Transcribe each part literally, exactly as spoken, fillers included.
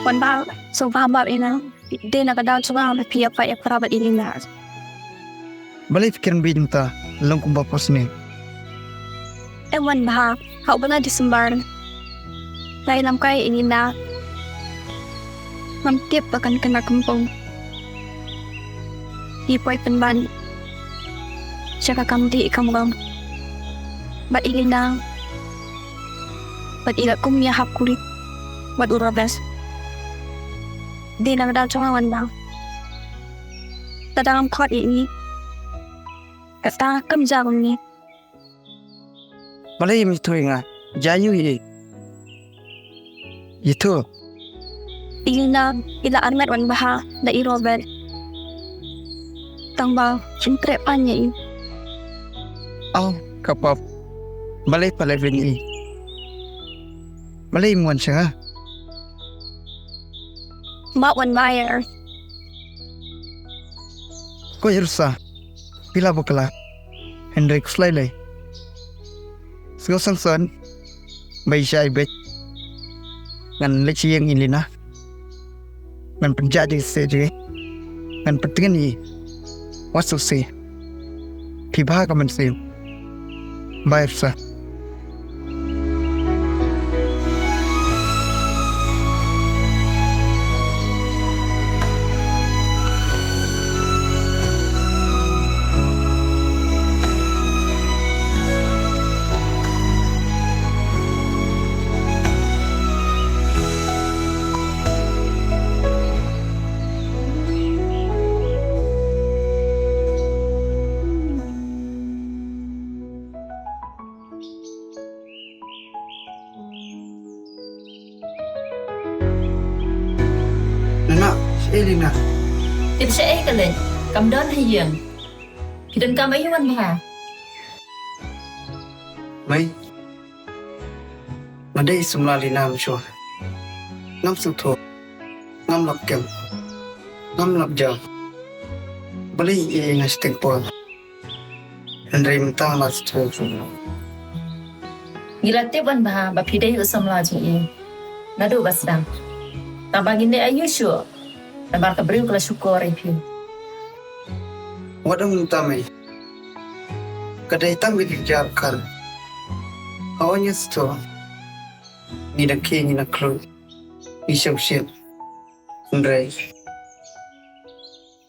Wan Bha, sngewbha map ïa nga. Dei na ka daw jong nga ba phi ïa pait ïa pra bad i Lina. Balei phi kren bieit mynta, long kumba pos ne? Em Wan Bha, ha u bnai December, nga ïalam kai ïa i Lina. Ngam tip ba kan kynda kynpung. I poi pynban sha ka kam dih i kam bam. Bad i Lina, bad i la kum ïa hap kurim bad u Robert. Dei na ka daw jong nga Wan Bha. Lada ngam khot ïa i, kata kam jia kumne. Balei ym ïathuh ïa nga? Jia ïa u hi. Ïathuh. I Lina i la armet Wan Bha da i Robert. Tang ba kin treh pan ïa i. Aw, ka pap. Balei pat la ïa i? Balei ym wan sha nga? Map Wan Bha ïa. Ko Irsa. Phi la bakla. Hynrei khuslai lei. Sngew san san. Ba i shai beit. Ngan leit sha ïing i Lina. Ngan pynjah jingïaseng jong ngi. Ngan pyntngen ïa i. Wat sngewsih. Phi bha ka mynsiem. Bye Irsa. Nana, shaei Lina? Tip shaei ka leit, kam don ha ïing. Phi donkam aïu Wan Bha? Mei, nga dei samla Lina mynshuwa. Ngam sngewthuh, ngam lap kem, ngam lap jam. Balei i ïa nga shiteng por? Hynrei mynta nga la sngewthuh. Ngi la tip Wan Bha ba phi dei u samla jong i naduh ba sdang. Tang ba ngin leh aïu shuh namar ka briew ka la shukor ïa phi. Wat ong mynta Mei. Ka dei tang ba ngi jia khar. Hooid ngi sngewthuh. Ngi dang khie ngi dang khluit. Ngi shong shit. Hynrei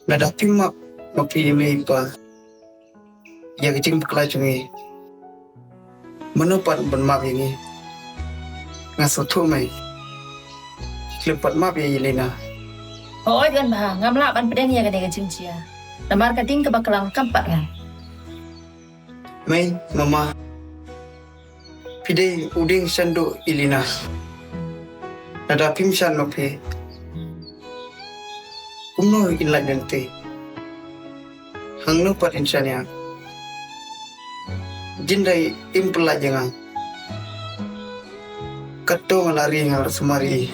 lada phim map ma phi i mei i pa ïa ka jingbakla jong ngi, mano pat ban map ïa ngi? Nga sngewthuh Mei. Khlem pat map ïa i Lina. Hooid Wan Bha, ngam lah ban pdiang ïa kane ka jingjia. Namar ka ding kaba klang kam pat rang. Mei, mama. Phi dei u dieng shanduh i Lina. Lada phim shan ma phi, kumno in lait lynti? Hangno pat in shan ïa? Jin dei im pynlait ïa nga. Katto nga la ri nga la sumar ïa i.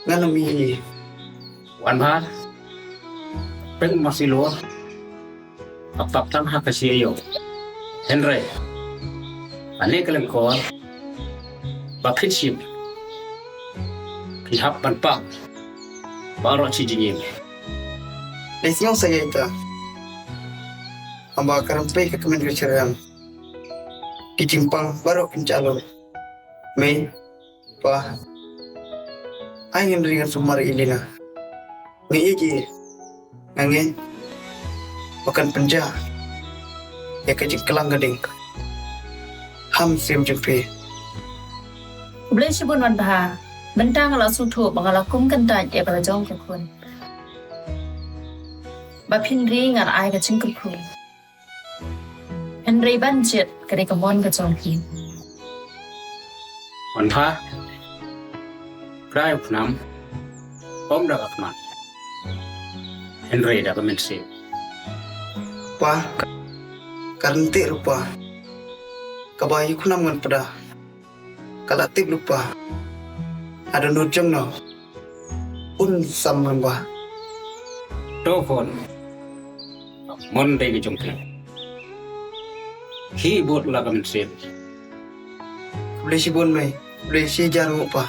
Ngan ym ïa i. Wan Bha. Peng masi lo. Ka pap tang ha ka shi ïew. Hynrei ha kane ka lyngkor ba phin shim, phi hap ban pang baroh shi jingim. Dei sngew sa ïa ita. Haba ka rympei ka kmen ka shyrkhei, ki jingpang baroh kin jah lum. Mei, Pa, ai ngin ri ngan sumar ïa i Lina. Ngi ïeit ïa i, nga ngeit ba kan pynjah ïa ka jingklang ka ding ha mynsiem jong phi. Khublei shibun Wan Bha, mynta nga la sngewthuh ba nga la kum kyntait ïa ka la jong ka khun. Ba phin ri ngan ai ka jingkyrkhu. Hynrei ban jied ka dei ka mon ka jong phi. Wan Bha, krai u khnam ym da ka khmat, hynrei da ka mynsiem. Pa, ka ryntih ruh Pa, kaba ïa u khnam ngan pda. Ka la tip lypa. Haduh nud jong no un sam lyngba. To khun, mon dei ka jong phi. Hi bud la ka mynsiem. Khublei shibun mei, khublei shi hajar nguh pa.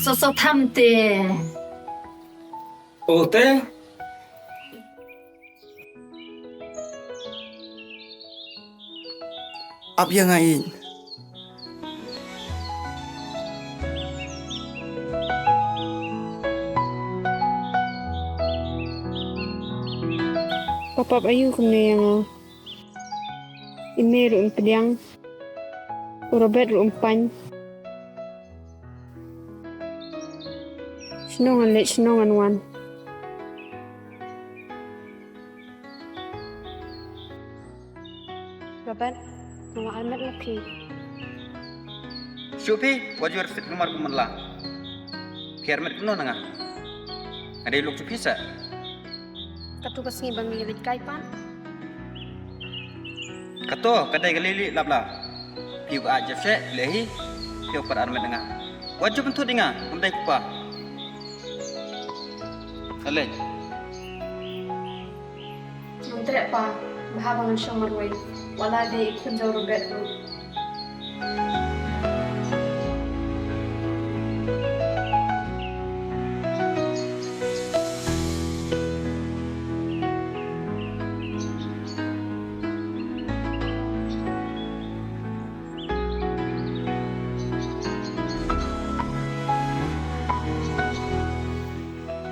To sa tham te. O te. Ap ïa nga ïing. Pap ap aïu kumne ïa nga. I Mei ruh um pdiang. U Robert ruh um pan. Shnong an leit shnong an wan. Robert, nga la armet na phi. Shu phi, wat ju arphet kumar kumar la. Phi armet kumno na nga? Nga dei lok shu phi sa. Kato ka sngi ba ngi leit kai pan. Kato ka dei ka lili lap la. Phi ba jep she le hi. Phi par armet na nga. Wat ju pynthut ïa nga, ngam dei kpa. Ale. Ngan treh pa, bha ba ngan shong marwei. Wat la dei i khun jong Robert ruh.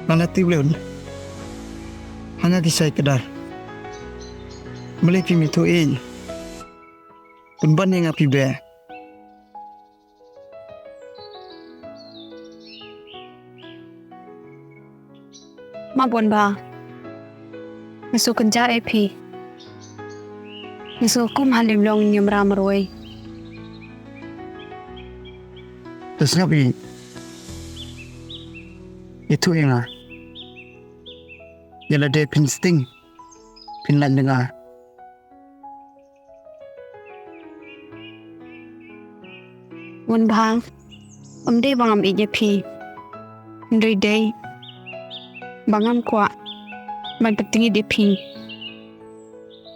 Nana tiwleun. Hana ki sai kedar. Mele phi mi tu in. Pynban ïa nga phi be. Ma Bon Bha. Nga sngewkynjah ïa phi. Nga sngew kum ha Limlong ngim ram marwei. Te sngap ïa. Ïathuh ïa nga. Ïa lade phin sting. Phin lait na nga. Won Bha, ym dei ba ngam ïeit ïa phi. Hynrei dei ba ngam kwah ban pyntngit ïa phi.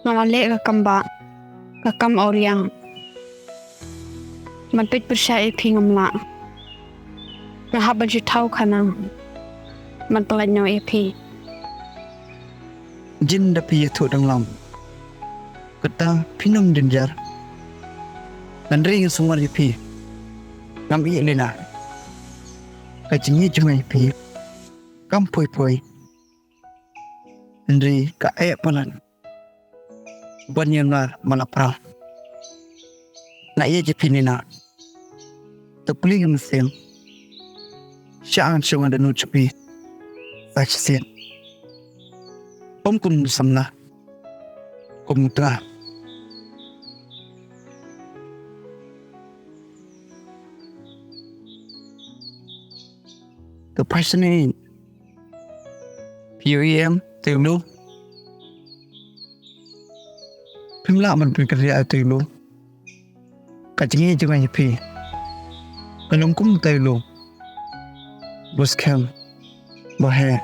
Nga la leh ka kam ba, ka kam awriang. Ban peit pyrshah ïa phi ngam lah. Nga hap ban shu thaw khana ban pyllait noh ïa phi. Jin da phi ïathuh dang lam. Kata phi nang jynjar. Ngan ri ngan sumar ïa phi. Ngam ïeh lina. Ka jingïeit jong nga ïa phi kam poi poi. Hynrei ka eh palat. Ban ïa nga ma la pra. Nga ïeit ïa phi nina. Te pli ngam shem. Sha ngan shu ngan da nu chupi. Sa shisien. Pom kum samla. Kum tra. Te passion ni. P O E M, Taylu. Phim lah ban pynkynriah ïa Taylu. Ka jingïeit jong nga ïa phi ka long kum Taylu. Ba skhem, ba heh,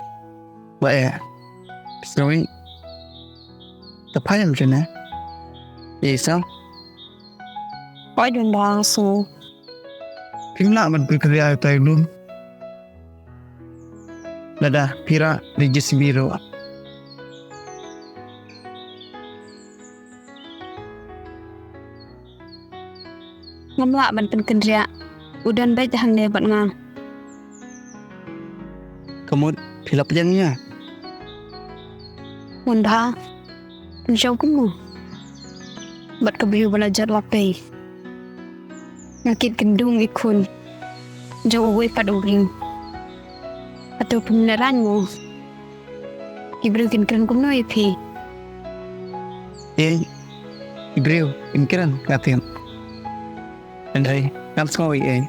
ba eh. Phi sngewbha. Te phai ïa nga shane. Ïa i sang. Oi, dun ba sngew. Phim lah ban pynkynriah ïa Taylu. Lada phi rah ri J C B ruh. Ngam lah ban pynkynriah. U don beit hangne bad nga. Ka mut phi la pdiang ïa nga. Won Bha. Pynshong kumno bad ka briew ba la jot la pei? Nga kit kyndung i khun jong uwei pat u briew. Hato phim neh rang mo? Ki briew kin kren kumno ïa phi? Ei, ki briew kin kren, nga tip. Hynrei ngam sngew ei ei.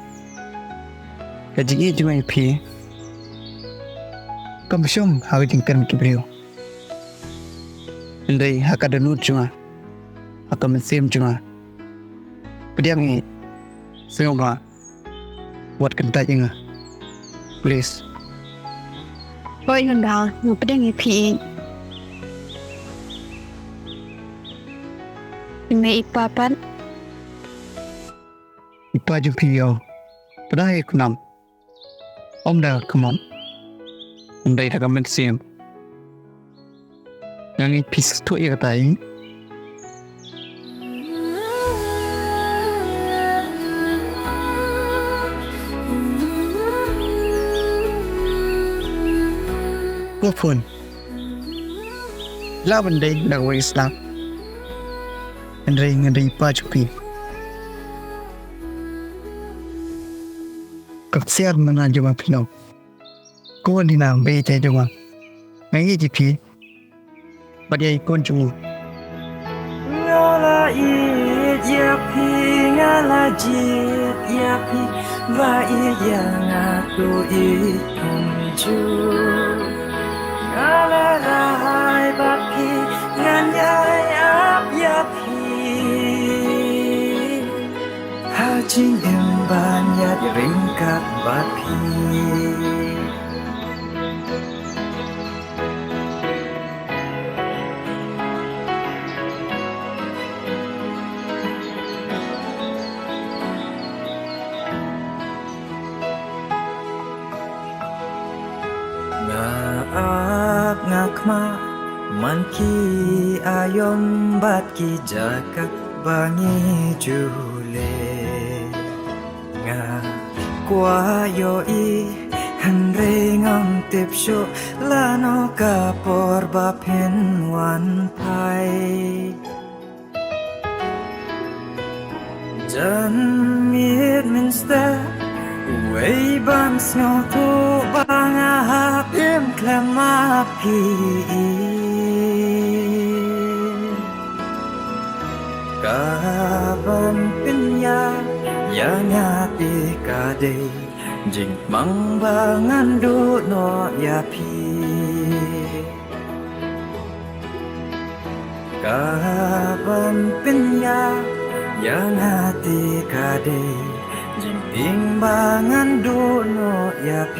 Ka jingïeit jong nga ïa phi kam shong ha ka jingkren ki briew. Hynrei ha ka dohnud jong nga, ha ka mynsiem jong nga, pdiang ïa, sngewbha wat kyntait ïa nga, please. Hooid Won Bha, nga pdiang ïa phi. I mei i pa pat? I pa jong phi ïoh pdeng ïa u khnam. Ym da ka mon. Ym dei da ka mynsiem. Nga ngeit phi sngewthuh ïa kata hi. Ko Phone. Lah ban dei da kawei ka sla. Hynrei nga dei i pa jong phi. Ka ksiar mynta jong nga phi long. Ko Dina, bad ïa jong nga. Nga ïeit ïa phi. Bad ïa i khun jong nga. Nga la ïeit ïa phi, nga la jied ïa phi, ba ïeit ïa nga to ïeit kumjuh. Nga la rai bad phi, ngan ïai ap ïa phi. Ha jingim ban ïaid ryngkat bad phi. Nga ap nga khmih man ki aiom bad ki jaka ba ngi ju leh. Nga kwah ïohi hynrei ngam tip shuh lano ka por ba phin wan phai. Jan miet mynstep uwei ban sngewthuh ba nga hap im khlem ma phi. Ka ban pynïaid ïa nga te ka dei jingmang ba ngan duh noh ïa phi. Ka ban pynïaid ïa nga te ka dei jingtieng ba ngan duh noh ïa phi.